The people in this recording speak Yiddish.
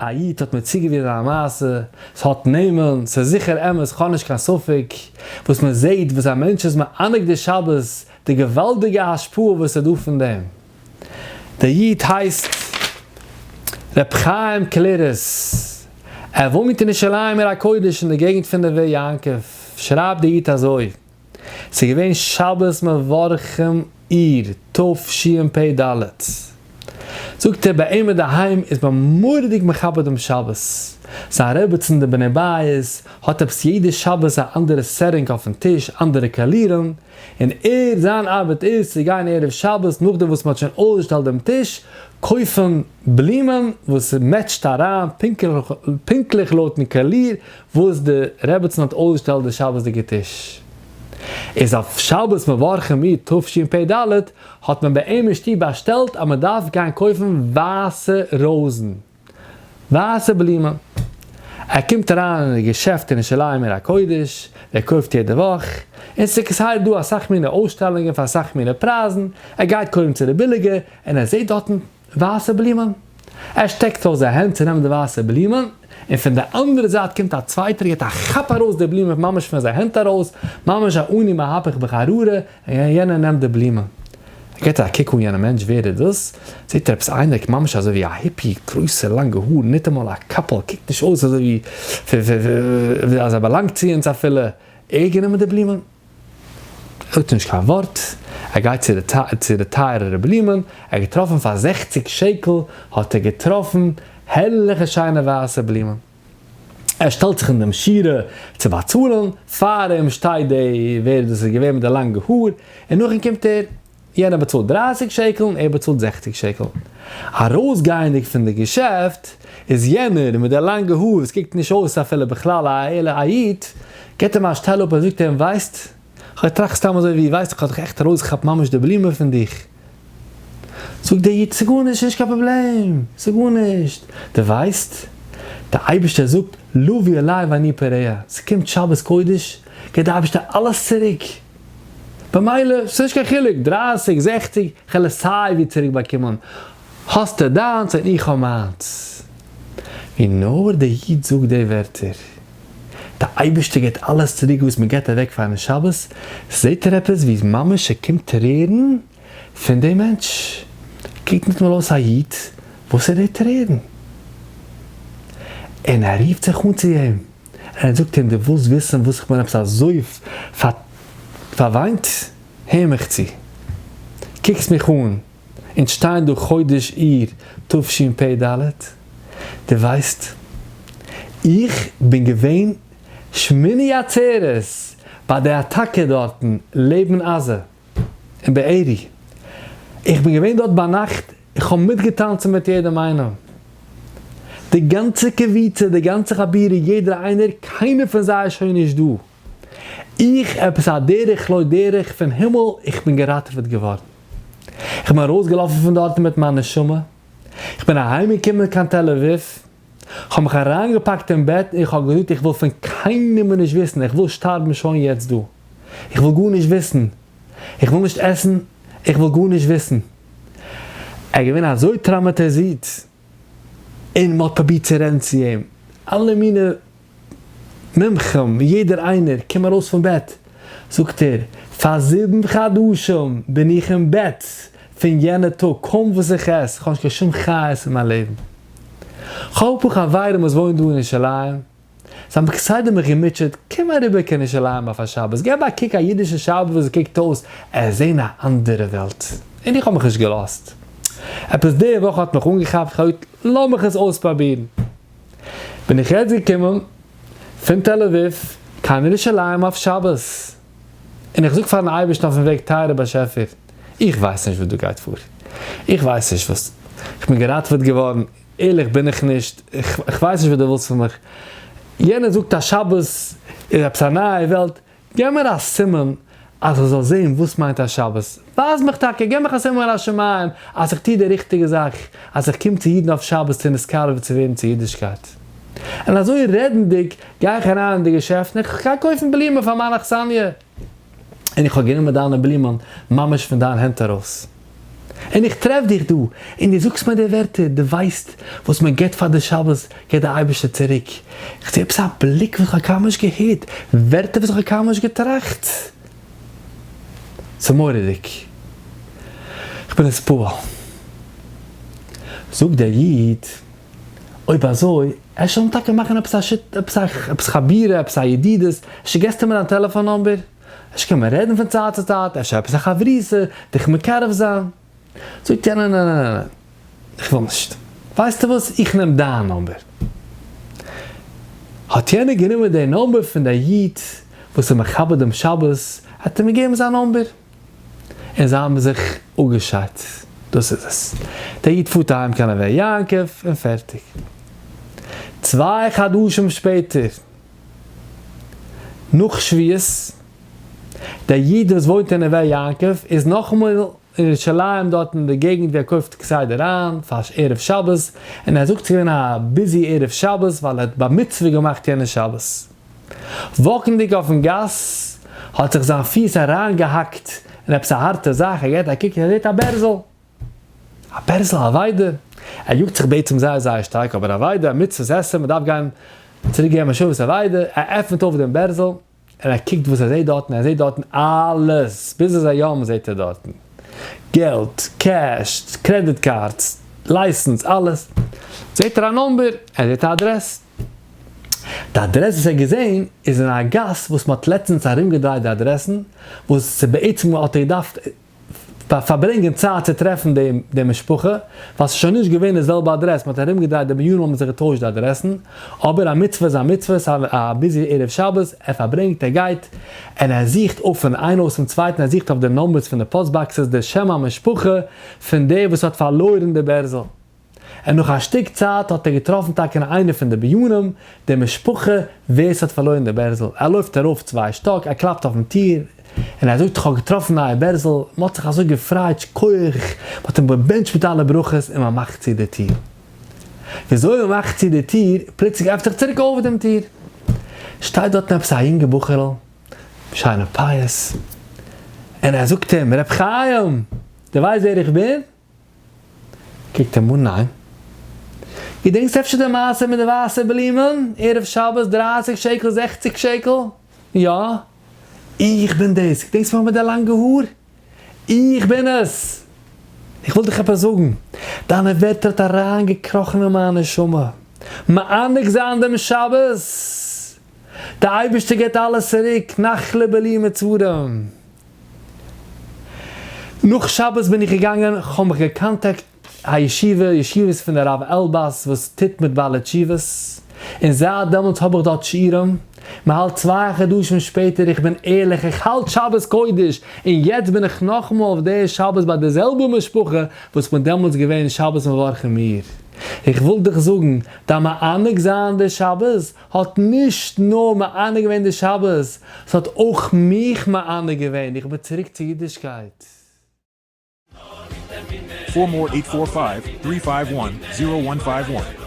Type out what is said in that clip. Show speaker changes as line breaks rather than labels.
א איד האט מיר צוגעוויזן א מעשה, ס'האט נעמען, ס'איז זיכער אמת, כ'האב נישט קיין ספק, וואס מען זעהט וואס א מענטש איז מענג די שבת, די געוואלדיגע השפעה וואס איז דא פון דעם. דער איד הייסט ר' חיים קלירעס, ער וואוינט אין ירושלים עיר הקודש אין די געגנט פון נווה יעקב, שרייבט דער איד אזוי, ס'איז געווען שבת מברכים אייר תשפ ד. זאגט ער ביי אים אינדערהיים איז מען מורא'דיג מכבד דעם שבת, זיין רעבעצן די בני בית האט עפעס יעדע שבת א אנדערע setting אויפן טיש אנדערע קאלירן, און ער זיין ארבעט איז צו גיין ערב שבת נאכדעם וואס מען האט שוין אויסגעשטעלט דעם טיש קויפן בלומען וואס match ט אריין פונקטליך לויטן קאליר וואס די רעבעצן האט אויסגעשטעלט די שבת'דיגע טיש. איז אויף שבת מברכים אייר תשפ ד האט מען ביי אים אין שטוב באשטעלט אז מען דארף גיין קויפן ווייסע רויזן, ווייסע בלומען. ער קומט אריין אין די געשעפט אין ירושלים עיר הקודש, ווי ער קויפט יעדע וואך, און ס'איז כסדר דא אסאך מיני אויסשטעלונגען פאר אסאך מיני פרייזן, ער גייט קודם צו די ביליגע און ער זעט דארטן ווייסע בלומען. ער שטעקט אויס זיין הענט צו נעמען די ווייסע בלומען, און פון די אנדערע זייט קומט א צווייטער געבט א כאפ ארויס די בלומען ממש פון זיין הענט ארויס, ממש א אני מהפך בחררה, און יענער נעמט די בלומען. ער געבט א קוק אן יענעם מענטש ווער איז דאס? זעט ער עפעס איינער ממש אזוי ווי א hippie, גרויסע לאנגע האר, ניטאמאל א קאפל, קוקט נישט אויס אזוי ווי אז ער באלאנגט צו אונז אפילו, ער גענומען די בלומען. זאגט נישט קיין ווארט, ער גייט צו די טייערערע בלומען, ער האט געטראפן פאר זעכציג שקל האט ער געטראפן הערליכע שיינע ווייסע בלומען, ער שטעלט זיך אין דעם שורה צו באצאלן, פאר אים שטייט די ווער דאס איז געווען מיט די לאנגע האר, און נאכדעם קומט ער, יענער באצאלט דרייסיג שקל און ער באצאלט זעכציג שקל. ארויסגייענדיג פון די געשעפט איז יענער מיט די לאנגע האר וואס קוקט נישט אויס אפילו בכלל א איד, גיבט אים א שטעל אפ און זאגט אים ווייסט, כ'האב געטראכט סתם אזוי ווי ווייסט איך האב דיך עכט ארויסגעכאפט ממש די בלומען פון דיך. זאגט דער איד ס'גארנישט ס'נישט קיין פראבלעם, ס'גארנישט, דו ווייסט דער אייבערשטער זאגט לוו עלי ואני פורע, ס'קומט שבת קודש געבט דער אייבערשטער אלעס צוריק, במילא ס'נישט קיין חילוק דרייסיג זעכציג כ'על עס סיי ווי צוריק באקומען, האסטו דיינס און איך האב מיינס. ווי נאר דער איד זאגט די ווערטער, דער אייבערשטער געבט אלעס צוריק וואס מען געבט אוועק פארן שבת, זעט ער עפעס ווי ממש ס'קומט טרערן פון דעם מענטש, קוקט ניטאמאל אויס א איד, וואס איז די טרערן? און ער רופט זיך אן צו אים, און ער זאגט אים, דו ווילסט וויסן וואס איך בין עפעס אזוי פארוויינט? הער מיך צו, קוקסט מיך אן, אונז שטייען דא חודש אייר תשפ ד, דו ווייסט, איך בין געווען שמיני עצרת ביי די אטאקע דארטן לעבן עזה, אין בארי, איך בין געווען דארט ביינאכט, איך האב מיטגעטאנצן מיט יעדעם איינעם, די גאנצע קבוצה, די גאנצע חבורה, יעדער איינער, קיינער פון זיי איז שוין נישט דא, איך עפעס א דרך לא דרך פון הימל, איך בין געראטעוועט געווארן, איך בין ארויסגעלאפן פון דארטן מיט מיין נשמה, איך בין אהיימגעקומען קיין תל אביב, איך האב מיך אריינגעפאקט אין בעט און איך האב געזאגט איך וויל פון קיינעם נישט וויסן, איך וויל שטארבן שוין יעצט דא, איך וויל גארנישט וויסן, איך וויל נישט עסן, איך וויל גארנישט וויסן. ער איז געווען אזוי טראמאטעזירט, און מען האט פרובירט צו רעדן צו אים, אלע מיני מומחים, יעדער איינער, קום ארויס פון בעט, זאגט ער, פאר זיבן חדשים בין איך אין בעט פון יענע טאג, קוים וואס איך עס, איך האב נישט קיין שום חיות אין מיין לעבן. כ'האב אפאר חברים וואס וואוינען דא אין ירושלים, זיי האבן כסדר מיך געמוטשעט, קום אריבער קיין ירושלים אויף א שבת, געב א קוק א אידישע שבת ווי עס קוקט אויס, עס זען א אנדערע וועלט. און איך האב מיך נישט געלאזט. עפעס די וואך האט מיך אנגעכאפט, כ'האב געזאגט, לאמיך עס אויספראבירן. בין איך יעצט געקומען פון תל אביב קיין ירושלים אויף שבת, און איך זאג פארן אייבערשטן אויפן וועג, טייערער באשעפער, איך ווייס נישט וואס דא גייט פאר, איך ווייס נישט וואס, איך בין געראטעוועט געווארן, ערליך בין איך נישט, איך ווייס נישט וואס דו ווילסט פון מיך, יענער זאגט אז שבת איז עפעס א נייע וועלט, געב מיר א סימן אז איך זאל זען וואס מיינט א שבת, ווייז מיך טאקע, געב מיך א סימן מן השמים אז איך טו די ריכטיגע זאך, אז איך קום צו אידן אויף שבת צו נתקרב צו ווערן צו אידישקייט. און אזוי רעדנדיג גיי איך אריין אין די געשעפט און איך גיי קויפן בלומען פאר מיין אכסניא, און איך האב גענומען דיינע בלומען ממש פון דיין הענט ארויס. און איך טרעף דיך דא, און דו זאגסט מיר די ווערטער, דו ווייסט וואס מען גיבט פאר די שבת גיבט דער אייבערשטער צוריק, איך זע עפעס א בליק וואס איך האב קיינמאל נישט געהערט, ווערטער וואס איך האב קיינמאל נישט געטראכט, ס'איז מורא'דיג, איך בין נתפעל. זאגט דער איד, אויב אזוי, אפשר זאל מען טאקע מאכן עפעס א שיט, עפעס א עפעס חבורה, עפעס א ידידות, אפשר געסטו מיר דיין טעלעפאן number, אפשר קען מען רעדן פון צייט צו צייט, אפשר עפעס א חברותא, דיך מקרב זיין. זאגט יענער ניין ניין ניין, איך וויל נישט. ווייסטו וואס, איך נעם דיין number. האט יענער גענומען די number פון דער איד וואס איז מכבד דעם שבת, האט אים געגעבן זיין number. און זיי האבן זיך אפגעשיידט. דאס איז עס. דער איד פארט אהיים קיין נווה יעקב און פערטיג. צוויי חדשים שפעטער, נאך שבועות, דער איד וואס וואוינט אין נווה יעקב איז נאכאמאל אין ירושלים דארט אין די געגנט ווי ער קויפט כסדר איין פאר ערב שבת, און ער זאגט ס'איז געווען א busy ערב שבת ווייל ער האט בר מצוה געמאכט יענע שבת. walk נדיג אויפן גאס האט זיך זיין פיס אריינגעהאקט אין עפעס א הארטע זאך, ער געט א קוק און ער זעט א בערזל. א בערזל אבידה! ער יאגט זיך בעצם זייער זייער שטארק אבער אבידה, א מצוות עשה, מען דארף גיין צוריק געבן השבת אבידה, ער עפענט אויף דעם בערזל און ער קוקט וואס ער זעט דארטן, ער זעט דארטן אלעס, ביז איז היום זעט ער דארטן, געלט, cash, credit cards, license, אלעס, זעט ער א number, ער זעט א אדרעס. די אדרעס וואס ער האט געזען איז אין א גאס וואס מען האט לעצטענס ארומגעדרייט די אדרעסן, וואס בעצם האט ער געדארפט פארברענגען צייט צו טרעפן די משפחה, ווייל ס'איז שוין נישט געווען די זעלבע אדרעס, מען האט ארומגעדרייט די בנינים האבן זיך געטוישט די אדרעסן, אבער א מצוה איז א מצוה, ס'איז א busy ערב שבת, ער פארברענגט, ער גייט, און ער זוכט אויף פון איין הויז צום צווייטן, ער זוכט אויף די numbers פון די post boxes די שם המשפחה פון דער וואס האט פארלוירן די בערזל. און נאך א שטיק צייט האט ער געטראפן טאקע אין איינע פון די בנינים די משפחה ווער ס'האט פארלוירן די בערזל, ער לויפט ארויף צוויי שטאק, ער קלאפט אויפן טיר, און ער זאגט איך האב געטראפן אייער בערזל, מ'האט זיך אזוי געפרייט שכוח, מ'האט אים געבענטשט מיט אלע ברכות און מ'מאכט צו די טיר. וויאזוי מ'מאכט צו די טיר, פלוצלינג עפנט זיך צוריק אויף דעם טיר, שטייט דארטן עפעס א יונגע בחור'ל, שיינע פאות, און ער זאגט אים, ר' חיים, דו ווייסט ווער איך בין? קוקט אים אן, ניין. געדענקסט אפשר די מעשה מיט די ווייסע בלומען ערב שבת דרייסיג שקל זעכציג שקל? יא. איך בין דאס. געדענקסט מיך מיט די לאנגע האר? איך בין עס! איך וויל דיך עפעס זאגן. דיינע ווערטער האט אריינגעקראכן אין מיין נשמה. מענג זיין דעם שבת! די אייבערשטער געבט אלעס צוריק, נחלה בלי מצרים. נאך שבת בין איך געגאנגען, כ'האב מיך גע contact א ישיבה, ישיבות פון הרב אלבאס וואס טוט מיט בעלי תשובות, און זייט דעמאלטס האב איך דארט שיעורים, מען האלט צוויי חדשים שפעטער, איך בין ערליך, איך האלט שבת קודש, און יעצט בין איך נאכאמאל אויף די שבת ביי די זעלבע משפחה וואס כ'בין דעמאלטס געווען שבת מברכים אייר. איך וויל דיך זאגן, דיין מענג זיין די שבת האט נישט נאר מענג געווען די שבת, ס'האט אויך מיך מענג געווען, איך בין צוריק צו אידישקייט.
4 more 845 351 0151.